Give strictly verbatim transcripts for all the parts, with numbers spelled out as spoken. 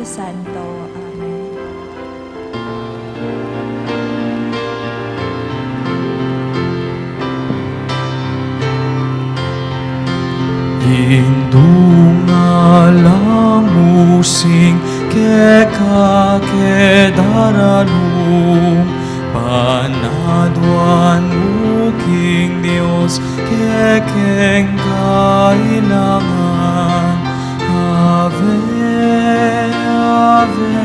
Santo. Amen. Indung a lamusing keka ke daralung, panaduan mu king Dios kekeng kailangan. Ave, Ave,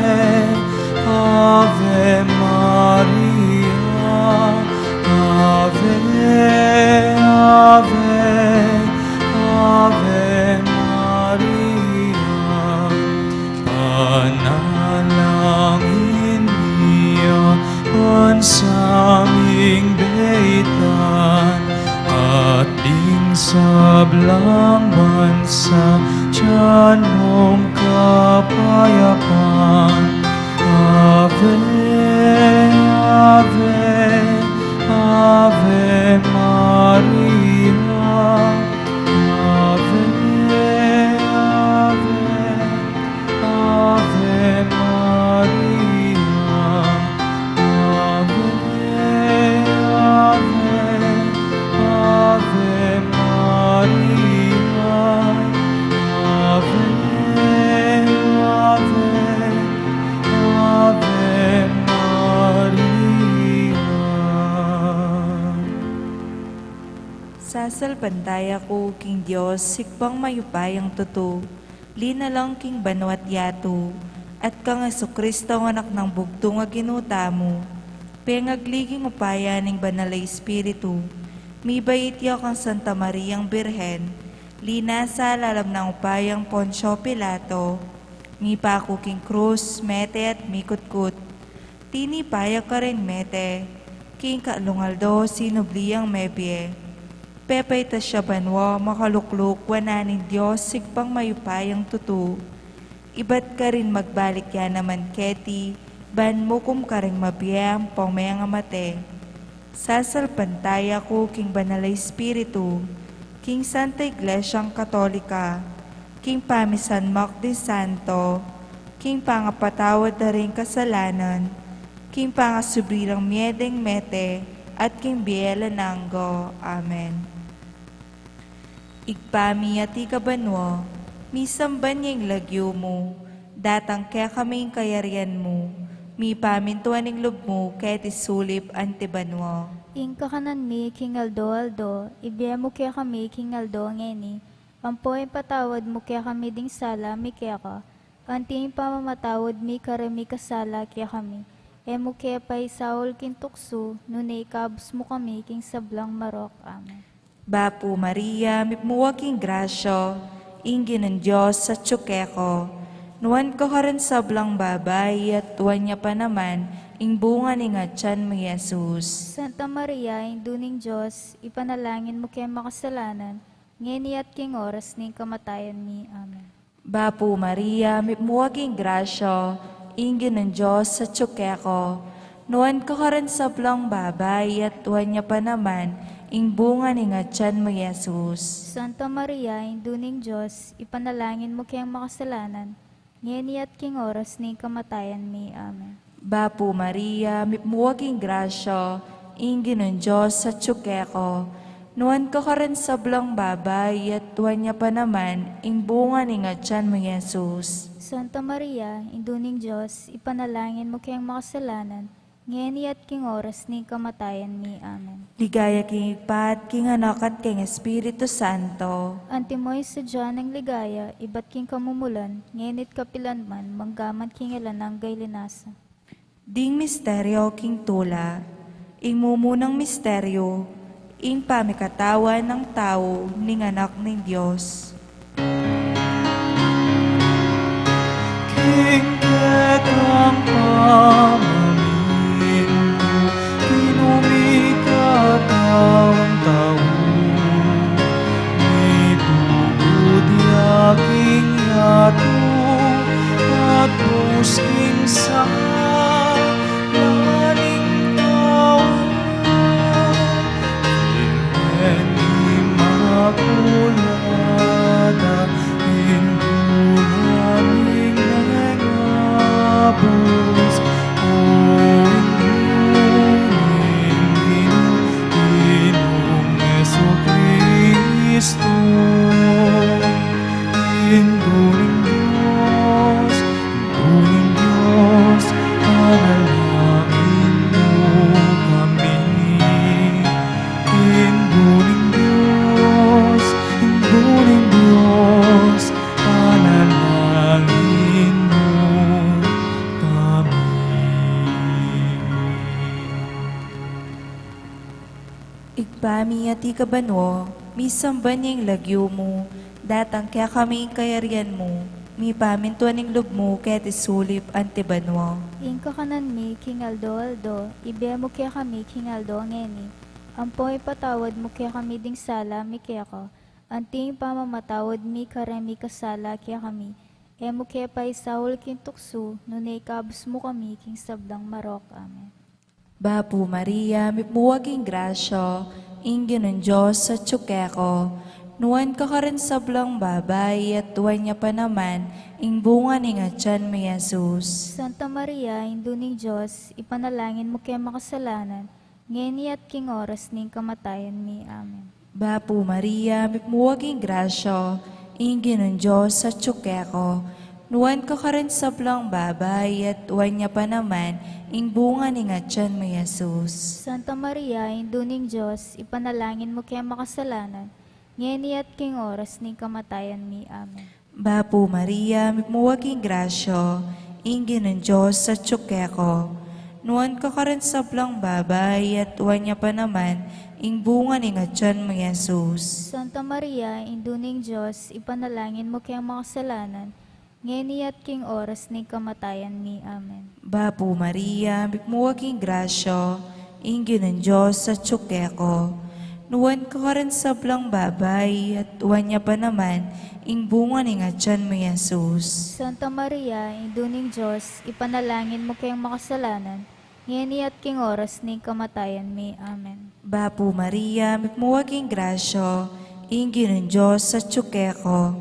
Ave Maria, Ave, Ave, Ave Maria. Panalangin mi a bansa ming baitan, at ding sablang bansa, tiyan mung kapayapan. Ave, Ave, Ave Maria. Ave, Ave, Ave Maria. Ave, Ave, Ave Maria. Ave, Ave, Ave Maria. Sasalpantaya ku king Dios, Ibpang mayupayang tutu, linalang king banua't yatu, at kang Jesucristo, Anak nang bugtung a Ginu tamu, pengagli king upaya ning Banal a Espiritu, mibait ya kang Santa Mariang Birhen, linasa lalam nang upayang Poncio Pilato, mipaku king krus, mete at mikutkut. Tinipa ya karin mete, king katlung aldo sinubli yang mebie. Pepaitas ya banua, makalukluk wanan ning Dios Ibpang mayupayang tutu. Ibat karin magbalik ya naman keti, ban mukum karing mabie ampong mengamate. Sasalpantaya ku king Banal a Espiritu, king Santa Iglesiang Katolika, king pamisanmak ding santo, king pangapatawad da ring kasalanan, king pangasubli lang mie ding mete, at king bie alang angga. Amen. Ibpa mi, atiu ka banua, misamban ya ing lagyu mu, datang kekami ing kayarian mu, mipamintuan ing lub mu keti sulip anti banua. Ing kakanan mi king aldo-aldo, ibie mu kekami king aldo ngeni, ampo ipatawad mu kekami ding sala mi keka, anti ing pamamatawad mi karing mikasala kekami. E mu ke paisaul king tuksu, nune ikabus mu kami king sablang marok. Amen. Bapu Maria, mipmu ka king grasya, ing Ginung Dios atyu keka. Nuan ka karing sablang babai, at nuan ya pa naman ing bunga ning atian mu, Jesus. Santa Maria, Indu ning Dios, ipanalangin mu keng makasalanan, ngeni at king oras ning kamatayan mi. Amen. Bapu Maria, mipmu ka king grasya, ing Ginung Dios atyu keka. Nuan ka karing sablang babai, at nuan ya pa naman ing bunga ning atian mu, Jesus. Santa Maria, Indu ning Dios, ipanalangin mu keng makasalanan, ngeni at king oras ning kamatayan mi. Amen. Bapu Maria, mipmu ka king grasya, ing Ginung Dios atyu keka. Nuan ka karing sablang babai, at nuan ya pa naman ing bunga ning atian mu, Jesus. Santa Maria, Indu ning Dios, ipanalangin mu keng makasalanan, ngeni at king oras ning kamatayan mi. Amen. Ligaya king Ibpa, at king Anak, at king Espiritu Santo. Antimo ing sadya nang ligaya, ibat king kamumulan, ngeni at kapilan man, manggaman king alang angga. Ding misteryo king tula. Ing mumunang misteryo, ing pamikatawan nang tau ning Anak ning Dios. King kekang pamamintu, kinumikataung tau, mitubud ya king yatu, at lubus king sala ning tau. Virgen Inmakulada, Indu na ning Mengaku. Ibpa mi atiu ka banua, misamban ya ing lagyu mu, datang kekami ing kayarian mu, mipamintuan ing lub mu keti sulip anti banua. Ing kakanan mi king aldo-aldo, ibie mu kekami king aldo ngeni, ampon ipatawad mu kekami ding sala mi keka, anti ing pamamatawad mi kareng mikasala kekami, e mu ke paisaul king tuksu, nune ikabus mu kami king sablang marok. Amen. Bapu Maria, mipmu ka king grasya, ing Ginung Dios atyu keka, nuan ka karing sablang babai, at nuan ya pa naman ing bunga ning atyan mu, i Jesus. Santa Maria, Indu ning Dios, ipanalangin mu keng makasalanan, ngeni at king oras ning kamatayan mi. Amen. Bapu Maria, mipmu ka king grasya, ing Ginung Dios atyu keka, nuan ka karing sablang babai, at nuan ya pa naman ing bunga ning atyan mu, i Jesus. Santa Maria, Indu ning Dios, ipanalangin mu keng makasalanan, ngeni at king oras ning kamatayan mi. Amen. Bapu Maria, mipmu ka king grasya, ing Ginung Dios atyu keka, nuan ka karing sablang babai, at nuan ya pa naman ing bunga ning atyan mu, i Jesus. Santa Maria, Indu ning Dios, ipanalangin mu keng makasalanan, ngeni at king oras ning kamatayan mi. Amen. Bapu Maria, mipmu ka king grasya, ing Ginung Dios atyu keka, nuan ka karing sablang babai, at nuan ya pa naman ing bunga ning atyan mu, i Jesus. Santa Maria, Indu ning Dios, ipanalangin mu keng makasalanan, ngeni at king oras ning kamatayan mi. Amen. Bapu Maria, mipmu ka king grasya, ing Ginung Dios atyu keka,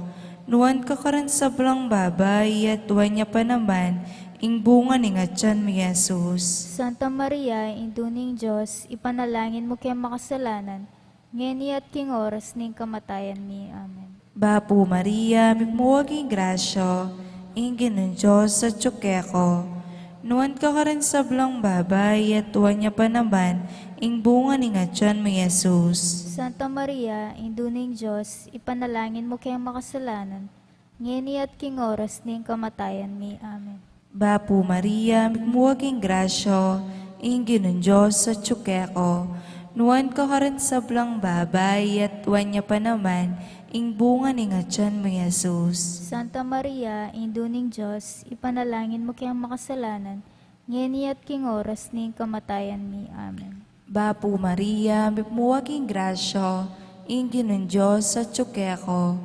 nuan ka karing sablang babai, at nuan ya pa naman ing bunga ning atyan mu, i Jesus. Santa Maria, Indu ning Dios, ipanalangin mu keng makasalanan, ngeni at king oras ning kamatayan mi. Amen. Bapu Maria, mipmu ka king grasya, ing Ginung Dios atyu keka, nuan ka karing sablang babai, at nuan ya pa naman ing bunga ning atyan mu, i Jesus. Santa Maria, Indu ning Dios, ipanalangin mu keng makasalanan, ngeni at king oras ning kamatayan mi. Amen. Bapu Maria, mipmu ka king grasya, ing Ginung Dios atyu keka, nuan ka karing sablang babai, at nuan ya pa naman ing bunga ning atyan mu, i Jesus. Santa Maria, Indu ning Dios, ipanalangin mu keng makasalanan, ngeni at king oras ning kamatayan mi. Amen. Bapu Maria, mipmu ka king grasya, ing Ginung Dios atyu keka,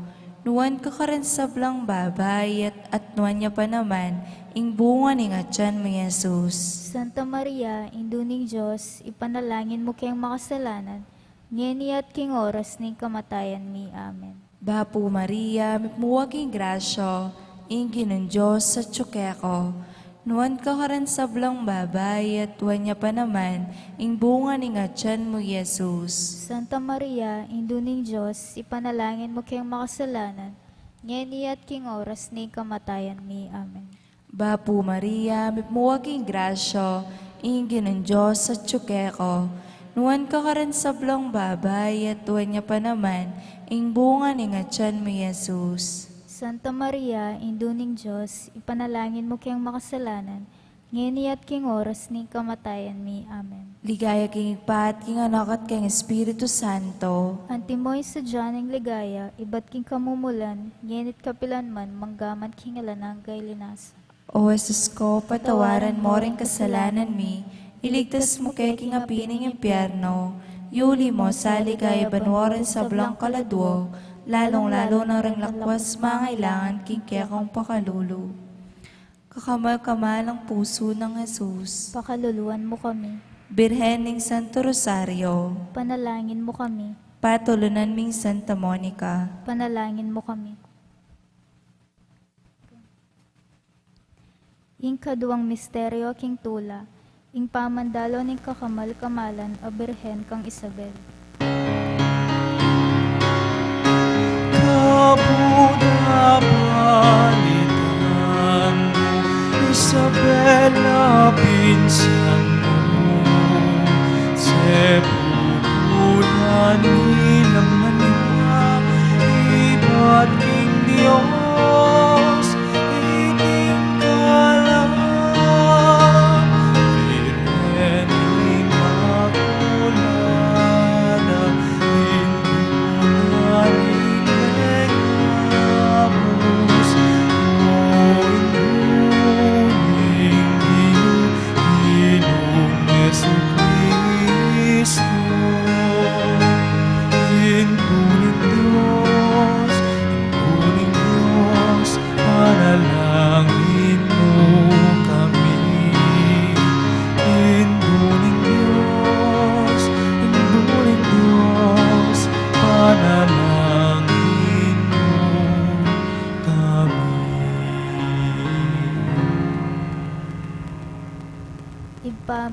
nuan ka karing sablang babai, at, at nuan ya pa naman ing bunga ning atyan mu, i Jesus. Santa Maria, Indu ning Dios, ipanalangin mu keng makasalanan, ngeni at king oras ning kamatayan mi. Amen. Bapu Maria, mipmu ka king grasya, ing Ginung Dios atyu keka, nuan ka karing sablang babai, at nuan ya pa naman ing bunga ning atyan mu, i Jesus. Santa Maria, Indu ning Dios, ipanalangin mu keng makasalanan, ngeni at king oras ning kamatayan mi. Amen. Bapu Maria, mipmu ka king grasya, ing Ginung Dios atyu keka, nuan ka karing sablang babai, at nuan ya pa naman ing bunga ning atyan mu, i Jesus. Santa Maria, Indu ning Dios, ipanalangin mu keng makasalanan, ngeni at king oras ning kamatayan mi. Amen. Ligaya king Ibpa, at king Anak, at king Espiritu Santo. Antimo ing sadya ning ligaya ibat king kamumulan, ngeni't kapilan man, manggaman king alang angga. Ilinas. O Jesus ko, patawaran mo ring kasalanan mi, iligtas mu ke king api ning impyerno, yuli mo sa ligaya banua ring sablang kaladua, lalung-lalu na ring lakwas mangailangan king kekang pakalulu. Kakamal-kamalang pusu nang Jesus, pakaluluan mu kami. Birhen ning Santo Rosario, panalangin mu kami. Patulunan ming Santa Monica, panalangin mu kami. Ing kaduang misteryo king tula, ing pamandalo ning kakamal-kamalan a Birhen kang Isabel. Kabud a balitan mu, Isabel a pinsan mu, sebutan ilang manyang ibat king Dios, iting kalang Birhen Immaculada.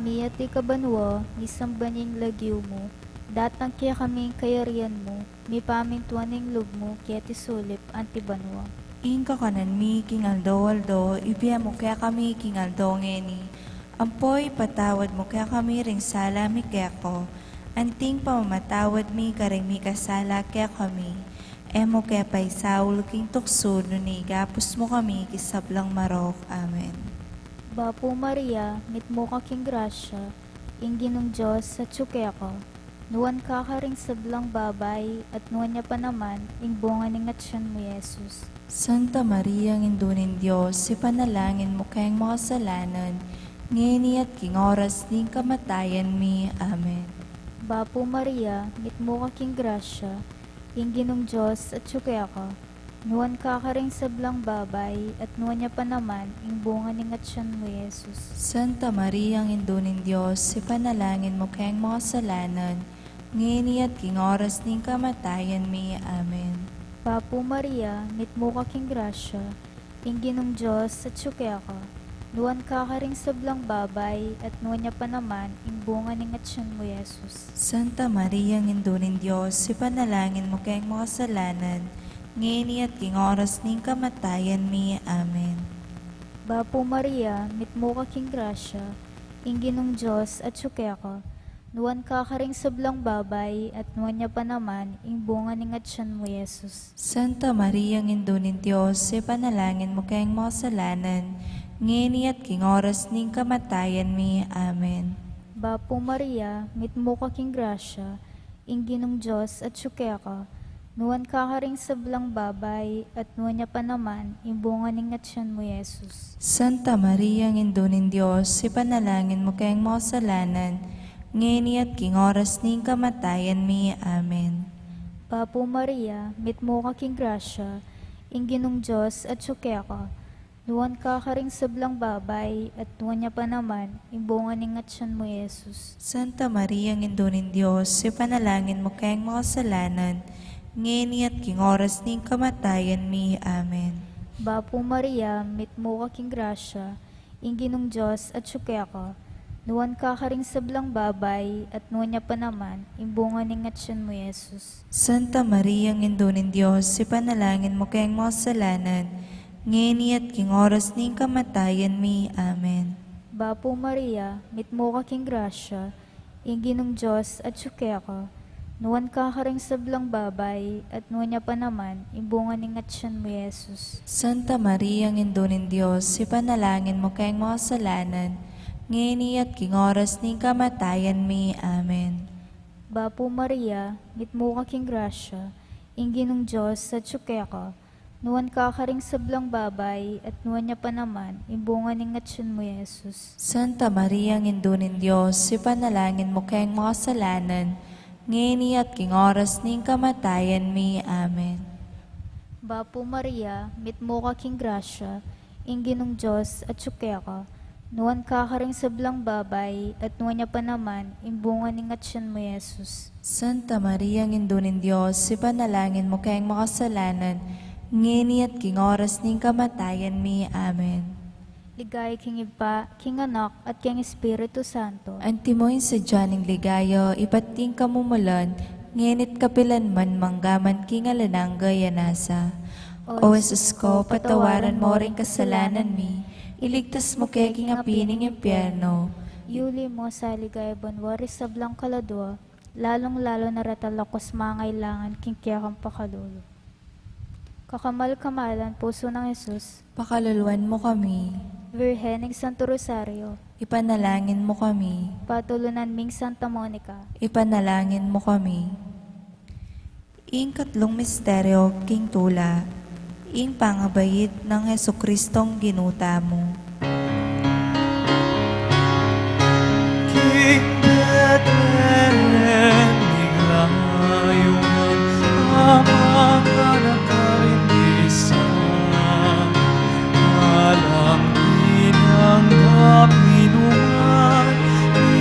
mi atiu ka banua, misamban ya ing lagyu mu, datang kekami ing kayarian mu, mipamintuan ing lub mu keti sulip anti banua. Ing kakanan mi king aldo-aldo ibie mu kekami king aldo ngeni, ampo ipatawad mu kekami ring sala mi keka, anti ing pamamatawad mi karing mikasala kekami. E mu ke paisaul king tuksu, nune ikabus mu kami king sablang marok. Amen. Bapu Maria, mitmu ka king grasya, ing Ginung Dios atyu keka. Nuan ka karing sablang babai, at nuan ya pa naman ing bunga ning atyan mu, Jesus. Santa Maria, Indu ning Dios, ipanalangin mu keng makasalanan, ngeni at king oras ning kamatayan mi. Amen. Bapu Maria, mitmu ka king grasya, ing Ginung Dios atyu keka. Nuan ka karing sablang babai, at nuan ya pa naman ing bunga ning atyan mu, Jesus. Santa Maria, Indu ning Dios, ipanalangin mu keng makasalanan, ngeni at king oras ning kamatayan mi. Amen. Bapu Maria, mitmu ka king grasya, ing Ginung Dios atyu keka. Nuan ka karing sablang babai, at nuan ya pa naman ing bunga ning atyan mu, Jesus. Santa Maria, Indu ning Dios, ipanalangin mu keng makasalanan, ngeni at king oras ning kamatayan mi. Amen. Bapu Maria, mitmu ka king grasya, ing Ginung Dios atyu keka. Nuan ka karing sablang babai, at nuan ya pa naman ing bunga ning atyan mu, Jesus. Santa Maria, Indu ning Dios, ipanalangin mu keng makasalanan, ngeni at king oras ning kamatayan mi. Amen. Bapu Maria, mitmu ka king grasya, ing Ginung Dios atyu keka. Nuan ka karing sablang babai, at nuan ya pa naman ing bunga ning atyan mu, Jesus. Santa Maria, Indu ning Dios, ipanalangin mu keng makasalanan, ngeni at king oras ning kamatayan mi. Amen. Bapu Maria, mitmu ka king grasya, ing Ginung Dios atyu keka. Nuan ka karing sablang babai, at nuan ya pa naman ing bunga ning atyan mu, Jesus. Santa Maria, Indu ning Dios, ipanalangin mu keng makasalanan, ngeni at king oras ning kamatayan mi. Amen. Bapu Maria, mitmu ka king grasya, ing Ginung Dios atyu keka. Nuan ka karing sablang babai, at nuan ya pa naman ing bunga ning atyan mu, Jesus. Santa Maria, Indu ning Dios, ipanalangin mu keng makasalanan, ngeni at king oras ning kamatayan mi. Amen. Bapu Maria, mitmu ka king grasya, ing Ginung Dios atyu keka. Nuan ka karing sablang babai, at nuan ya pa naman ing bunga ning atyan mu, Jesus. Santa Maria, Indu ning Dios, ipanalangin mu keng makasalanan, ngeni at king oras ning kamatayan mi. Amen. Bapu Maria, mitmu ka king grasya, ing Ginung Dios atyu keka. Nuan ka karing sablang babai, at nuan ya pa naman ing bunga ning atyan mu, Jesus. Santa Maria, Indu ning Dios, ipanalangin mu keng makasalanan, ngeni at king oras ning kamatayan mi. Amen. Bapu Maria, mitmu ka king grasya, ing Ginung Dios atyu keka. Nuan ka karing sablang babai, at nuan ya pa naman ing bunga ning atyan mu, Jesus. Santa Maria, Indu ning Dios, ipanalangin mu keng makasalanan, ngeni at king oras ning kamatayan mi. Amen. Ligaya king Ibpa, king Anak, at king Espiritu Santo. Antimo ing sadya ning ligaya, ibat king kamumulan, ngeni't kapilan man, manggaman king alang angga. Amen. O Jesus ko, patawaran mo ring kasalanan mi, iligtas mu ke king api ning impyerno, yuli mu sa ligaya banua ring sablang kaladua, lalung-lalu na retang lakus mangailangan king kekang pakalulu. Kakamal-kamalan pusu nang Jesus, pakaluluan mu kami. Virgen ning Santo Rosario, ipanalangin mu kami. Patulunan ming Santa Monica, ipanalangin mu kami. Ing katlung misteryo king tula, ing pangabait nang Jesucristong Ginu tamu. King Betlehem, ning layunan, amang anak karin bisa, alang tinanggap inuman,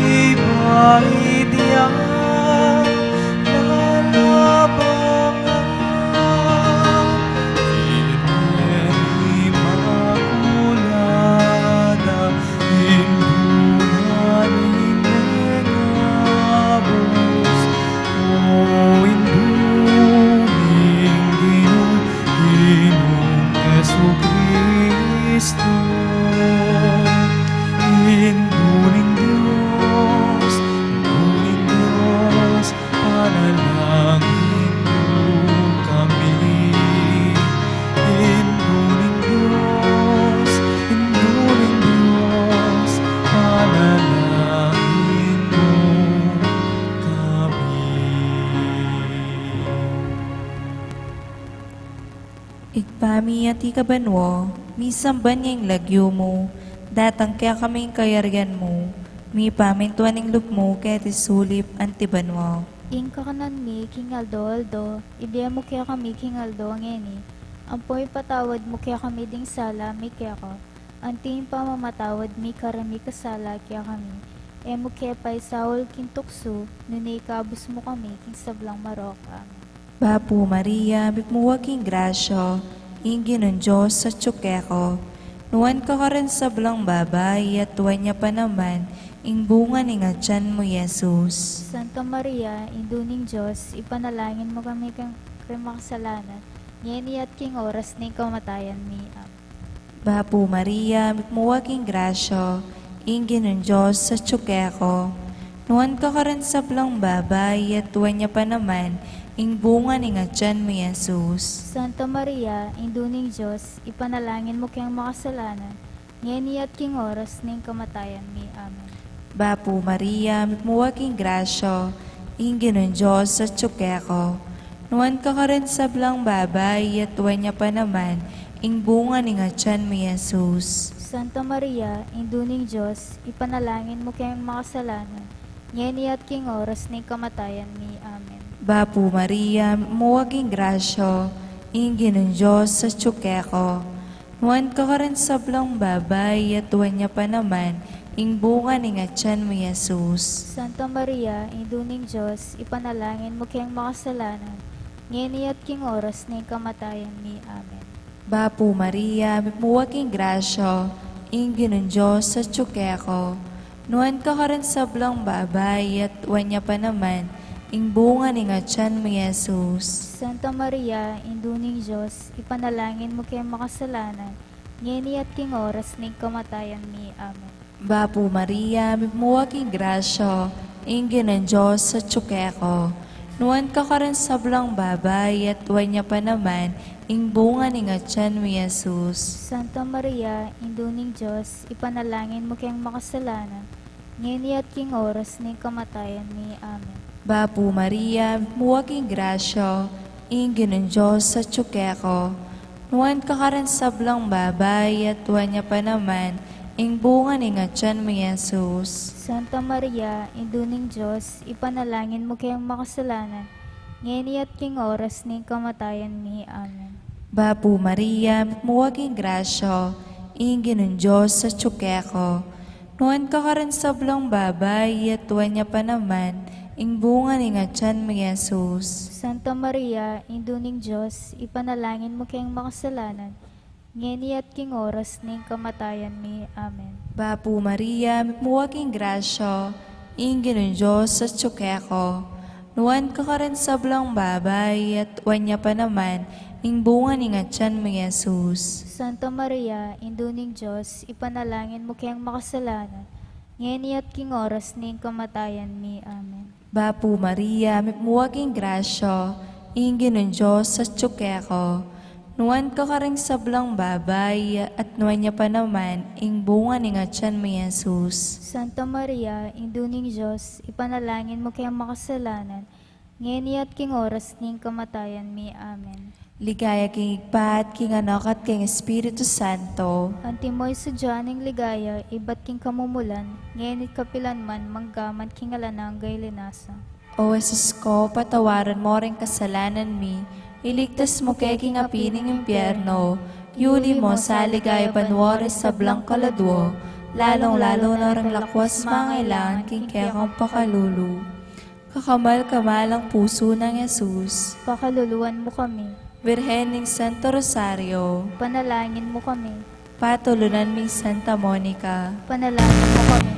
iba itiang lalabangan, Virgen Immaculada. Ibpa mi atyu ka banua, misamban ya ing lagyu mu, datang kekami ing kayarian mu, mipamintuan ing lub mu keti sulip anti banua. Ing kakanan mi king aldo-aldo, ibie mu kekami king aldo ngeni, ampon ipatawad mu kekami ding sala mi keka, anti ing pamamatawad mi karing mikasala kekami. E mu ke paisaul king tuksu, nune ikabus mu kami king sablang marok. Amen. Bapu Maria, mitmu ka king grasya, ing Ginung Dios atyu keka. Nuan ka karing sablang babai, at nuan ya pa naman ing bunga ning atian mu, Jesus. Santa Maria, Indu ning Dios, ipanalangin mu kami king, king makasalanan, ngeni at king oras ning kamatayan mi. Amen. Bapu Maria, mitmu ka king grasya, ing Ginung Dios atyu keka. Nuan ka karing sablang babai, at nuan ya pa naman ing bunga ning atian mu, Jesus. Santa Maria, Indu ning Dios, ipanalangin mu keng makasalanan, ngeni at king oras ning kamatayan mi. Amen. Bapu Maria, mitmu ka king grasya, ing Ginung Dios atyu keka. Nuan ka karing sablang babai, at nuan ya pa naman ing bunga ning atian mu, Jesus. Santa Maria, Indu ning Dios, ipanalangin mu keng makasalanan, ngeni at king oras ning kamatayan mi. Amen. Bapu Maria, mitmu ka king grasya, ing Ginung Dios atyu keka. Nuan ka karing sablang babai, at nuan ya pa naman ing bunga ning atian mu, Jesus. Santa Maria, Indu ning Dios, ipanalangin mu keng makasalanan, ngeni at king oras ning kamatayan mi. Amen. Bapu Maria, mitmu ka king grasya, ing Ginung Dios atyu keka. Nuan ka karing sablang babai, at nuan ya pa naman ing bunga ning atian mu, Jesus. Santa Maria, Indu ning Dios, ipanalangin mu keng makasalanan, ngeni at king oras ning kamatayan mi. Amen. Bapu Maria, mitmu ka king grasya, ing Ginung Dios atyu keka. Nuan ka karing sablang babai, at nuan ya pa naman ing bunga ning atian mu, Jesus. Santa Maria, Indu ning Dios, ipanalangin mu keng makasalanan, ngeni at king oras ning kamatayan mi. Amen. Bapu Maria, mitmu ka king grasya, ing Ginung Dios atyu keka. Nuan ka karing sablang babai, at nuan ya pa naman ing bunga ning atian mu, Jesus. Santa Maria, Indu ning Dios, ipanalangin mu keng makasalanan, ngeni at king oras ning kamatayan mi. Amen. Bapu Maria, mitmu ka king grasya, ing Ginung Dios atyu keka. Nuan ka karing sablang babai, at nuan ya pa naman ing bunga ning atian mu, Jesus. Santa Maria, Indu ning Dios, ipanalangin mu keng makasalanan, ngeni at king oras ning kamatayan mi. Amen. Bapu Maria, mitmu ka king grasya, ing Ginung Dios atyu keka. Nuan ka karing sablang babai, at nuan ya pa naman ing bunga ning atian mu, Jesus. Santa Maria, Indu ning Dios, ipanalangin mu keng makasalanan, ngeni at king oras ning kamatayan mi. Amen. Bapu Maria, mitmu ka king grasya, ing Ginung Dios atyu keka. Nuan ka karing sablang babai, at nuan ya pa naman ing bunga ning atian mu, Jesus. Santa Maria, Indu ning Dios, ipanalangin mu keng makasalanan, ngeni at king oras ning kamatayan mi. Amen. Ligaya king Ibpa, at king Anak, at king Espiritu Santo. Antimo ing sadya ning ligaya, ibat king kamumulan, ngeni at kapilan man, manggaman king alang angga. O Jesus ko, patawaran mo ring kasalanan mi, iligtas mu ke king api ning impyerno, yuli mo sa ligaya banua ring sablang kaladua, lalung-lalu na ring lakwas mangailangan king kekang pakalulu. Kakamal-kamalang pusu nang Jesus, pakaluluan mu kami. Birhen ning Santo Rosario, panalangin mu kami. Patulunan ming Santa Monica, panalangin mu kami.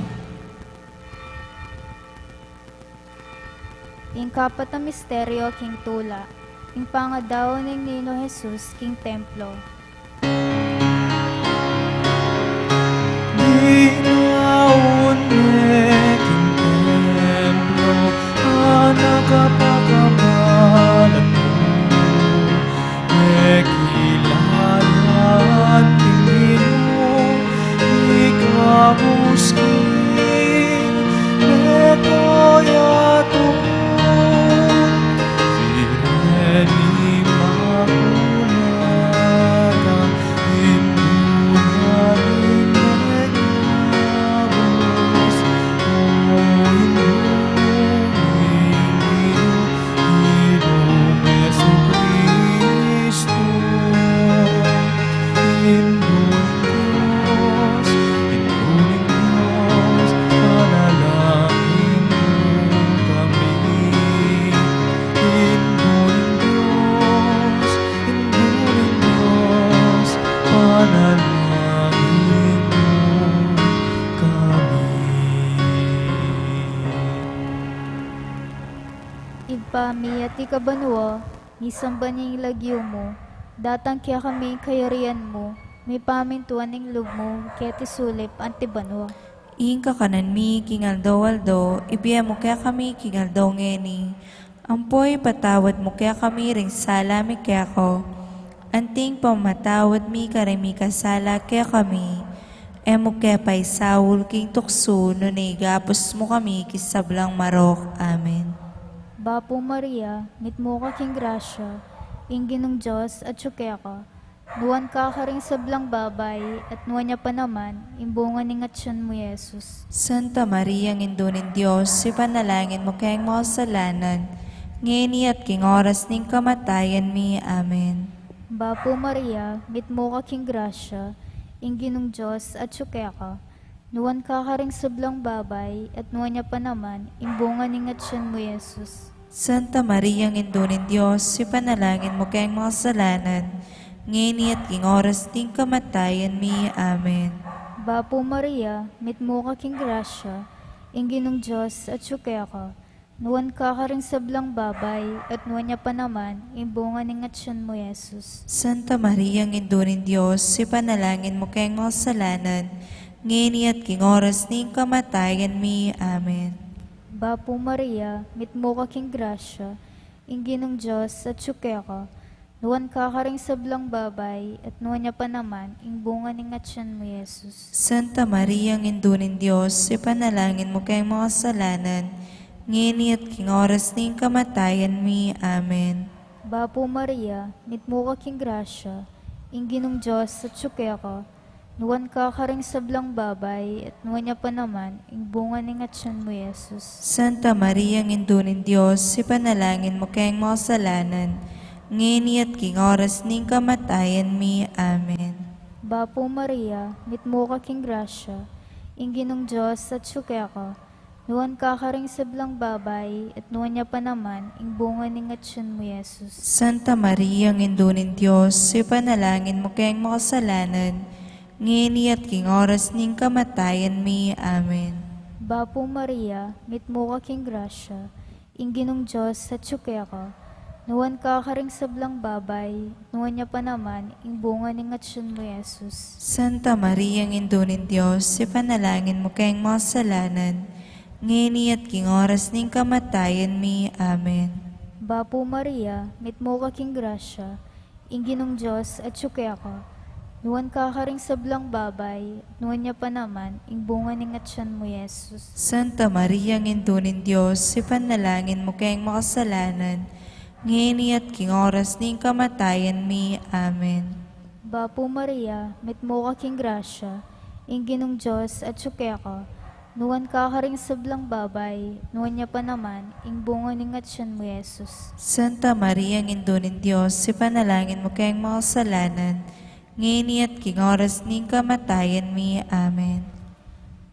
Ing kapat a misteryo king tula, ing pangadaun ning Niño Jesus king templo. Dinaun me king templo, anak a pakamalan mu, e kilala anting Ginu, ikabus king meto yatu, virgen Immaculada. Ibpa mi, atiu ka banua, misamban ya ing lagyu mu, datang kekami ing kayarian mu, mipamintuan ing lub mu keti sulip anti banua. Ing kakanan mi king aldo-aldo, ibie mu kekami king aldo ngeni, ampo ipatawad mu kekami ring sala mi keka, anti ing pamamatawad mi karing mikasala kekami. E mu ke paisaul king tuksu, nune ikabus mu kami king sablang marok. Amen. Bapu Maria, mitmu ka king grasya, ing Ginung Dios atyu keka. Nuan ka karing sablang babai, at nuan ya pa naman ing bunga ning atyan mu, Jesus. Santa Maria, Indu ning Dios, ipanalangin mu keng makasalanan, ngeni at king oras ning kamatayan mi. Amen. Bapu Maria, mitmu ka king grasya, ing Ginung Dios atyu keka. Nuan ka karing sablang babai, at nuan ya pa naman ing bunga ning atyan mu, Jesus. Santa Maria, Indu ning Dios, ipanalangin mu keng makasalanan, ngeni at king oras ning kamatayan mi. Amen. Bapu Maria, mitmu ka king grasya, ing Ginung Dios atyu keka. Nuan ka karing sablang babai, at nuan ya pa naman ing bunga ning atyan mu, Jesus. Santa Maria, Indu ning Dios, ipanalangin mu keng makasalanan, ngeni at king oras ning kamatayan mi. Amen. Bapu Maria, mitmu ka king grasya, ing Ginung Dios atyu keka. Nuan ka karing sablang babai, at nuan ya pa naman ing bunga ning atyan mu, Jesus. Santa Maria, Indu ning Dios, ipanalangin mu keng makasalanan, ngeni at king oras ning kamatayan mi. Amen. Bapu Maria, mitmu ka king grasya, ing Ginung Dios atyu keka. Nuan ka karing sablang babai, at nuan ya pa naman ing bunga ning atyan mu, Jesus. Santa Maria, Indu ning Dios, ipanalangin mu keng makasalanan, ngeni at king oras ning kamatayan mi. Amen. Bapu Maria, mitmu ka king grasya, ing Ginung Dios atyu keka. Nuan ka karing sablang babai, at nuan ya pa naman ing bunga ning atyan mu, Jesus. Santa Maria, Indu ning Dios, ipanalangin mu keng makasalanan, ngeni at king oras ning kamatayan mi. Amen. Bapu Maria, mitmu ka king grasya, ing Ginung Dios atyu keka. Nuan ka karing sablang babai, nuan ya pa naman ing bunga ning atyan mu, Jesus. Santa Maria, Indu ning Dios, ipanalangin mu keng makasalanan, ngeni at king oras ning kamatayan mi. Amen. Bapu Maria, mitmu ka king grasya, ing Ginung Dios atyu keka. Nuan ka karing sablang babai, nuan ya pa naman ing bunga ning atyan mu, Jesus. Santa Maria, Indu ning Dios, ipanalangin mu keng makasalanan, ngeni at king oras ning kamatayan mi. Amen. Bapu Maria, mitmu ka king grasya, ing Ginung Dios atyu keka. Nuan ka karing sablang babai, nuan ya pa naman ing bunga ning atyan mu, Jesus. Santa Maria, Indu ning Dios, ipanalangin mu keng makasalanan, ngeni at king oras ning kamatayan mi. Amen.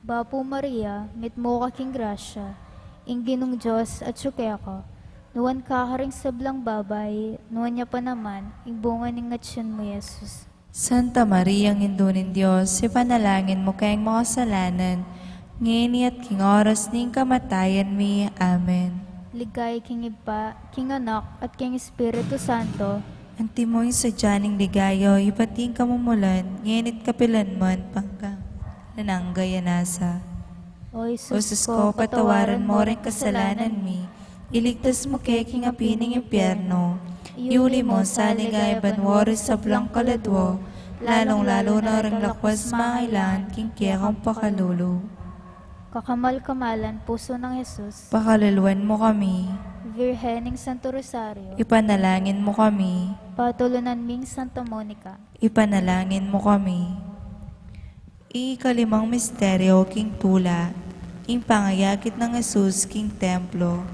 Bapu Maria, mitmu ka king grasya, ing Ginung Dios atyu keka. Nuan ka karing sablang babai, nuan ya pa naman ing bunga ning atyan mu, Jesus. Santa Maria, Indu ning Dios, ipanalangin mu keng makasalanan, ngeni at king oras ning kamatayan mi. Amen. Ligaya king Ibpa, king Anak, at king Espiritu Santo. Antimo ing sadya ning ligaya, ibat king kamumulan, ngeni at kapilan man, anggang alang angga. Amen. O Jesus ko, patawaran mo ring kasalanan mi, iligtas mu ke king api ning impyerno, iuli mu sa king ligaya banua ring sablang kaladua, lalung-lalu na ring lakwas mangailangan king kekang pakalulu. Kakamal-kamalan pusu nang Jesus, pakaluluan mu kami. Virgen ning Santo Rosario, ipanalangin mu kami. Patulunan ming Santa Monica, ipanalangin mu kami. Ikalimang misteryo king tula, ing pangayakit nang Jesus king templo.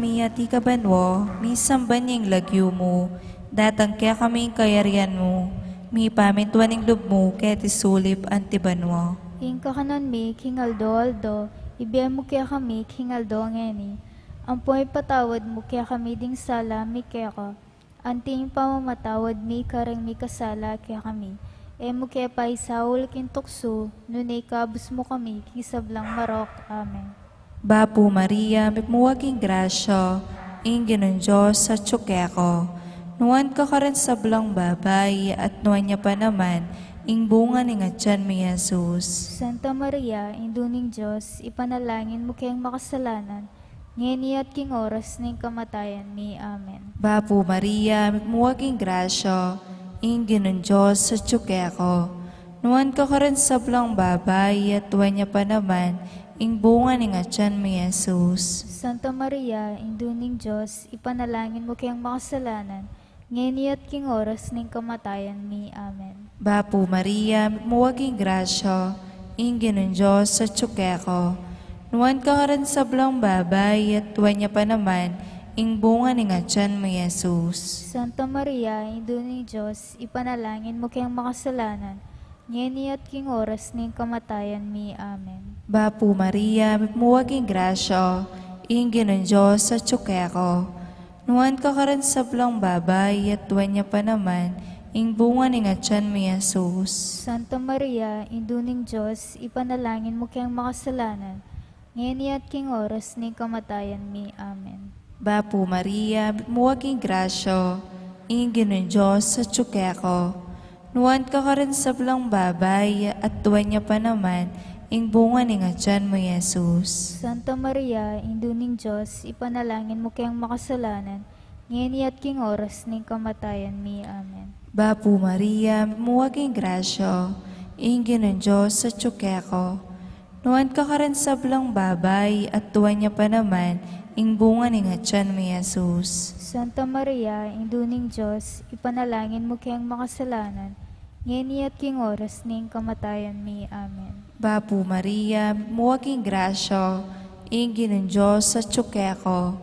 mi atiu ka banua, misamban ya ing lagyu mu, datang kekami ing kayarian mu, mipamintuan ing lub mu keti sulip anti banua. Ing kakanan mi king aldo-aldo, ibie mu kekami king aldo ngeni, ampon ipatawad mu kekami ding sala mi keka, anti ing pamamatawad mi karing mikasala kekami. E mu ke paisaul king tuksu, nune ikabus mu kami king sablang marok. Amen. Bapu Maria, mipmu ka king grasya, ing Ginung Dios atyu keka. Nuan ka karing sablang babai, at nuan ya pa naman ing bunga ning atian mu, i Jesus. Santa Maria, Indu ning Dios, ipanalangin mu keng makasalanan, ngeni at king oras ning kamatayan mi. Amen. Bapu Maria, mipmu ka king grasya, ing Ginung Dios atyu keka. Nuan ka karing sablang babai, at nuan ya pa naman ing bunga ning atian mu, i Jesus. Santa Maria, Indu ning Dios, ipanalangin mu keng makasalanan, ngeni at king oras ning kamatayan mi. Amen. Bapu Maria, mipmu ka king grasya, ing Ginung Dios atyu keka. Nuan ka karing sablang babai, at nuan ya pa naman ing bunga ning atian mu, i Jesus. Santa Maria, Indu ning Dios, ipanalangin mu keng makasalanan, ngeni at king oras ning kamatayan mi. Amen. Bapu Maria, mipmu ka king grasya, ing Ginung Dios atyu keka. Nuan ka karing sablang babai, at nuan ya pa naman ing bunga ning atian mu, i Jesus. Santa Maria, Indu ning Dios, ipanalangin mu keng makasalanan, ngeni at king oras ning kamatayan mi. Amen. Bapu Maria, mipmu ka king grasya, ing Ginung Dios atyu keka. Nuan ka karing sablang babai, at nuan ya pa naman ing bunga ning atian mu, i Jesus. Santa Maria, Indu ning Dios, ipanalangin mu keng makasalanan, ngeni at king oras ning kamatayan mi. Amen. Bapu Maria, mipmu ka king grasya, ing Ginung Dios atyu keka. Nuan ka karing sablang babai, at nuan ya pa naman ing bunga ning atian mu, i Jesus. Santa Maria, Indu ning Dios, ipanalangin mu keng makasalanan, ngeni at king oras ning kamatayan mi. Amen. Bapu Maria, mipmu ka king grasya, ing Ginung Dios atyu keka.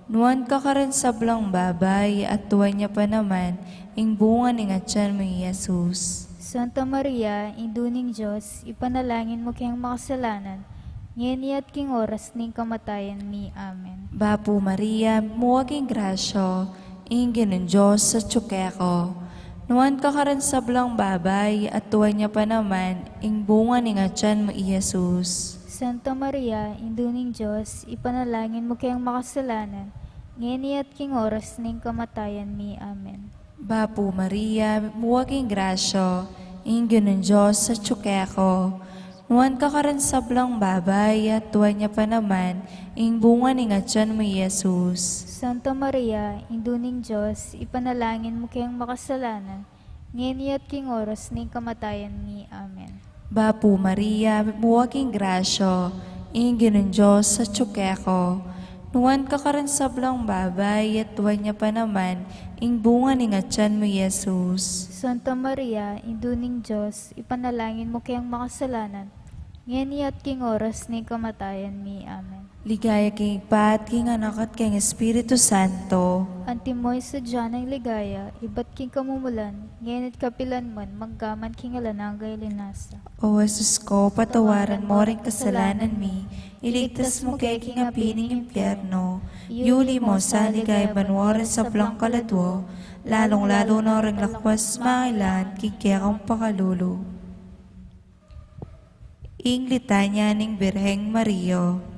Nuan ka karing sablang babai, at nuan ya pa naman ing bunga ning atian mu, i Jesus. Santa Maria, Indu ning Dios, ipanalangin mu keng makasalanan, ngeni at king oras ning kamatayan mi. Amen. Bapu Maria, mipmu ka king grasya, ing Ginung Dios atyu keka. Nuan ka karing sablang babai, at nuan ya pa naman ing bunga ning atian mu, i Jesus. Santa Maria, Indu ning Dios, ipanalangin mu keng makasalanan, ngeni at king oras ning kamatayan mi. Amen. Bapu Maria, mipmu ka king grasya, ing Ginung Dios atyu keka. Nuan ka karing sablang babai, at nuan ya pa naman ing bunga ning atian mu, i Jesus. Santa Maria, Indu ning Dios, ipanalangin mu keng makasalanan, ngeni at king oras ning kamatayan mi. Amen. Bapu Maria, mipmu ka king grasya, ing Ginung Dios atyu keka. Nuan ka karing sablang babai, at nuan ya pa naman ing bunga ning atian mu, i Jesus. Santa Maria, Indu ning Dios, ipanalangin mu keng makasalanan, ngeni at king oras ning kamatayan mi. Amen. Ligaya king Ibpa, at king Anak, at king Espiritu Santo. Antimo ing sadya nang ligaya, ibat king kamumulan, ngeni at kapilan man, manggaman king alang angga. Linasa. O Jesus ko, patawaran mu ring kasalanan mi, iligtas mu ke king api ning impyerno, yuli mu sa ligaya banua ring sablang kaladua, lalung-lalu na ring lakwas mangailangan king kekang pakalulu. Ing Litanya ning Birheng Maria.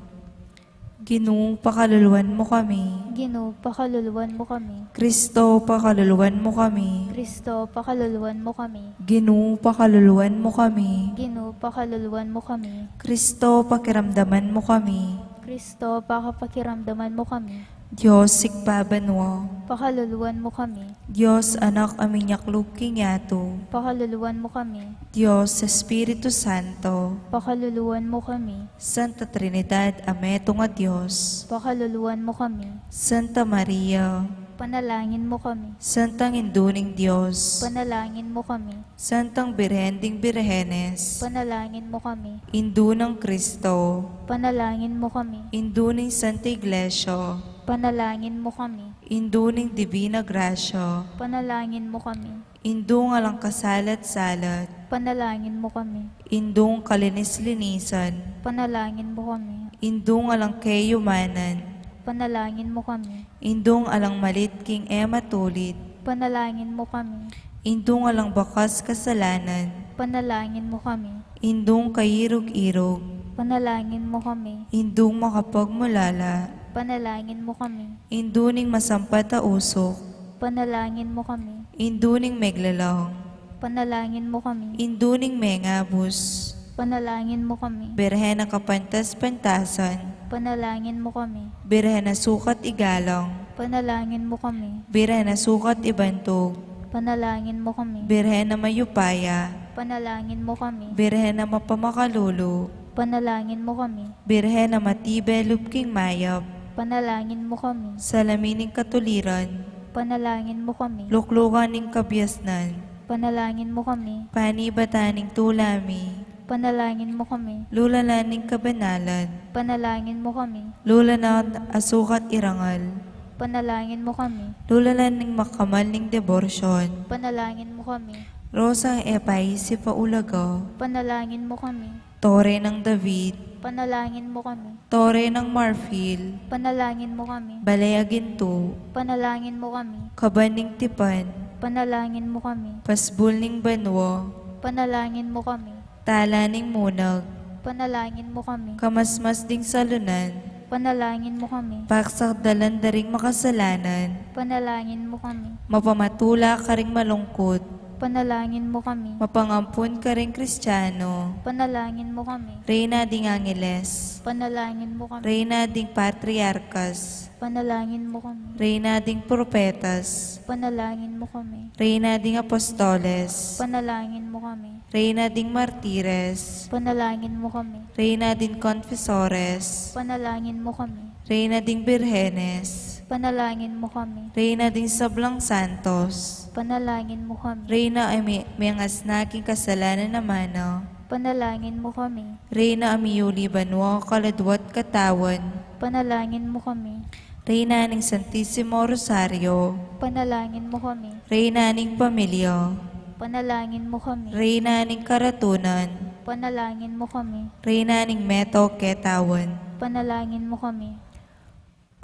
Ginu, pakaluluan mu kami. Ginu, pakaluluan mu kami. Kristo, pakaluluan mu kami. Kristo, pakaluluan mu kami. Ginu, pakaluluan mu kami. Ginu, pakaluluan mu kami. Kristo, pakiramdaman mu kami. Kristo, pakapakiramdaman mu kami. Dios, Ibpa banua. Pakaluluan mu kami. Dios Anak a minyaklub king yatu. Pakaluluan mu kami. Dios Espiritu Santo. Pakaluluan mu kami. Santa Trinidad a metung a Dios. Pakaluluan mu kami. Santa Maria. Panalangin mu kami. Santang Indu ning Dios. Panalangin mu kami. Santang Birhen ding Birhenes. Panalangin mu kami. Indu nang Kristo. Panalangin mu kami. Indu ning Santa Iglesia. Panalangin mu kami. Indu ning Dibina Grasya. Panalangin mu kami. Indung alang kasalat-salat. Panalangin mu kami. Indung kalinis-linisan. Panalangin mu kami. Indung alang kayumanan. Panalangin mu kami. Indung alang malit king e matulid. Panalangin mu kami. Indung alang bakas kasalanan. Panalangin mu kami. Indung kairug-irug. Panalangin mu kami. Indung makapagmulala. Panalangin mu kami. Indu ning masampat a usuk. Panalangin mu kami. Indu ning meglalang. Panalangin mu kami. Indu ning mengabus. Panalangin mu kami. Birhen a kapantas-pantasan. Panalangin mu kami. Birhen a sukat igalang. Panalangin mu kami. Birhen a sukat ibantug. Panalangin mu kami. Birhen a mayupaya. Panalangin mu kami. Birhen a mapamakalulu. Panalangin mu kami. Birhen a matibe lub king mayap. Panalangin mu kami. Salamin ning katuliran. Panalangin mu kami. Luklukan ning kabiasnan. Panalangin mu kami. Panibatan ning tula mi. Panalangin mu kami. Lulanan ning kabanalan. Panalangin mu kami. Lulanan a sukat irangal. Panalangin mu kami. Lulanan ning makamal ning deborsyon. Panalangin mu kami. Rosang e paisip a ulaga. Panalangin mu kami. Tore nang David. Panalangin mu kami. Tore nang marfil. Panalangin mu kami. Bale a gintu. Panalangin mu kami. Kaban ning tipan. Panalangin mu kami. Pasbul ning banua. Panalangin mu kami. Tala ning munag. Panalangin mu kami. Kamasmas ding salunan. Panalangin mu kami. Paksakdalan da ring makasalanan. Panalangin mu kami. Mapamatula karing malungkut. Panalangin mu kami. Mapangampun karing Kristiano. Panalangin mu kami. Reyna ding angeles. Panalangin mu kami. Reyna ding patriarkas. Panalangin mu kami. Reyna ding propetas. Panalangin mu kami. Reyna ding apostoles. Panalangin mu kami. Reyna ding martires. Panalangin mu kami. Reyna ding konfesores. Panalangin mu kami. Reyna ding birhenes. Panalangin mu kami. Reyna ding sablang santos. Panalangin mu kami. Reyna a mi-, mengasna king kasalanan a mana. Panalangin mu kami. Reyna a miyuli banua, kaladwa't katawan. Panalangin mu kami. Reyna ning Santisimo Rosario. Panalangin mu kami. Reyna ning pamilya. Panalangin mu kami. Reyna ning karatunan. Panalangin mu kami. Reyna ning meto ketawan. Panalangin mu kami.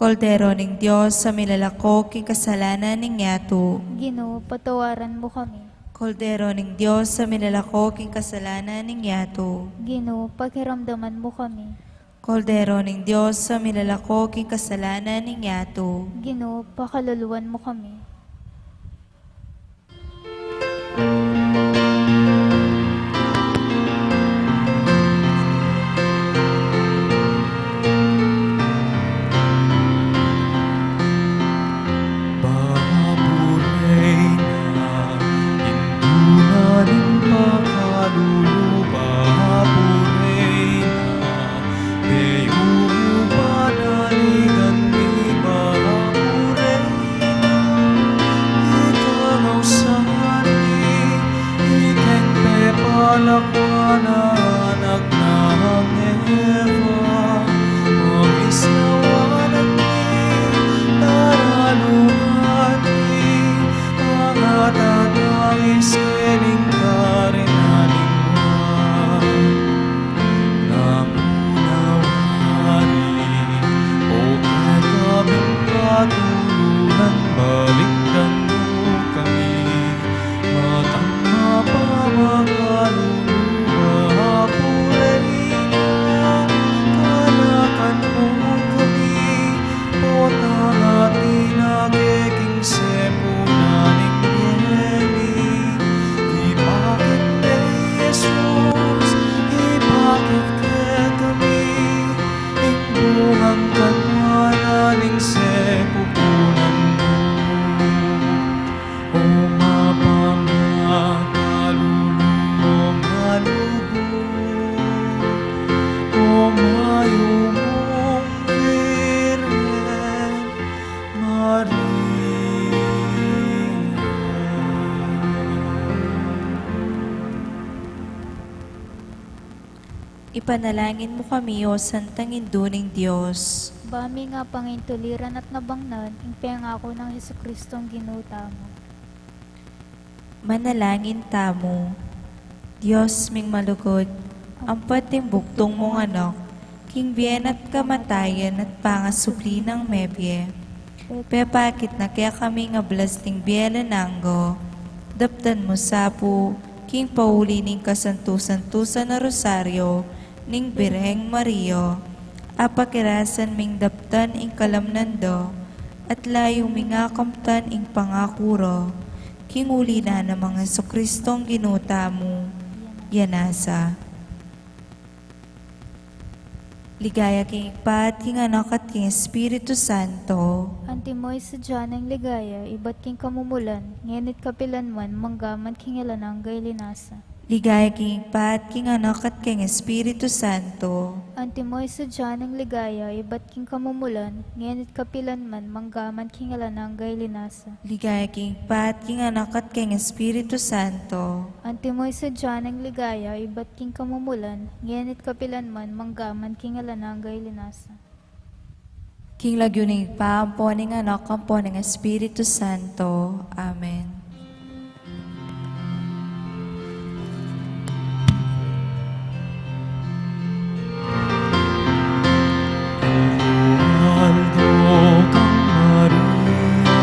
Kordero ning Dios a milalako king kasalanan ning yatu. Ginu, patawaran mu kami. Kordero ning Dios a milalako king kasalanan ning yatu. Ginu, pakiramdaman mu kami. Kordero ning Dios a milalako king kasalanan ning yatu. Ginu, pakaluluan mu kami. Bapu Reyna, indu na ning pakalulu, Bapu Reyna, e yu mu panaligan mi, Bapu Reyna. Panalangin mu kami, O Santang Indu ning Dios. Ba ming apangintuliran at nabangnan ing pengaku nang Jesucristong Ginu tamu. Manalangin tamu. Dios ming malugud, ampat ing bugtung mung anak, king bie na at kamatayan at pangasubli nang mebie, pepakit na kekami ing ablas ning bie alang angga. Daptan mu sa pu, king pauli ning kasantu-santusan a Rosario ning Birheng Maria, apakirasan ming daptan ing kalamnan da, at layun ming akamtan ing pangaku ra, king uli na nang Jesucristong Ginu tamu. Yana sa. Ligaya king Ibpa, at king Anak, at king Espiritu Santo. Antimo ing sadya nang ligaya, ibat king kamumulan, ngeni at kapilan man, mangga man king alang angga. Ilinas na. Ligaya king Ibpa, at king Anak, at king Espiritu Santo. Antimo ing sadya nang ligaya, ibat king kamumulan, ngeni at kapilan man, mangga man king alang angga. Ilinas na. Ligaya king Ibpa, at king Anak, at king Espiritu Santo. Antimo ing sadya nang ligaya, ibat king kamumulan, ngeni at kapilan man, mangga man king alang angga. Ilinas na. King lagyu ning Ibpa, ampo ning Anak, ampo ning Espiritu Santo. Amen. Aldo kang Maria,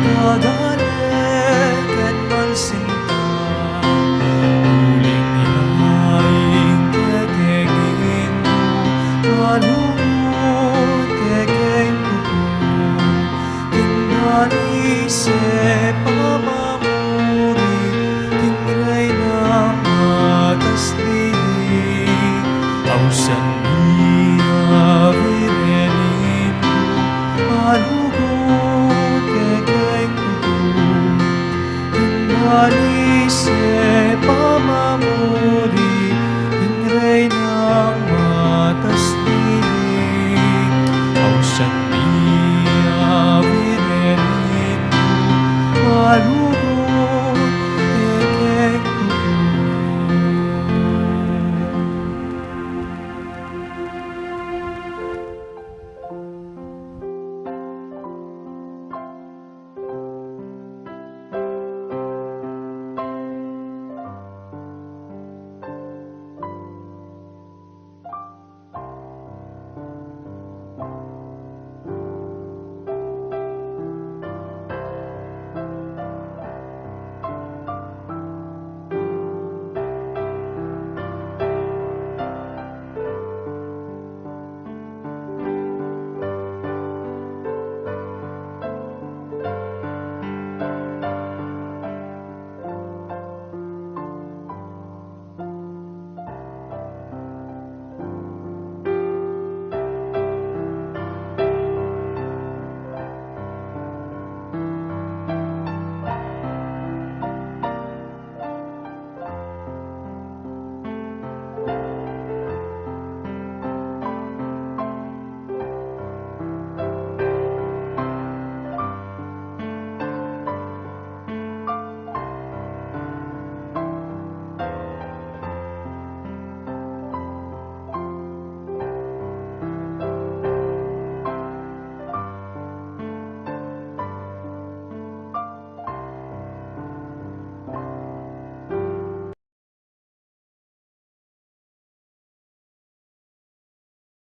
kadale ken mansinta, uling ya ing kekeng Indu, malugud kekeng tutu, king dalise pamamuri, king Reyna matas dili, ausan mia Virgen Indu, malugud kekeng tutu, king dalise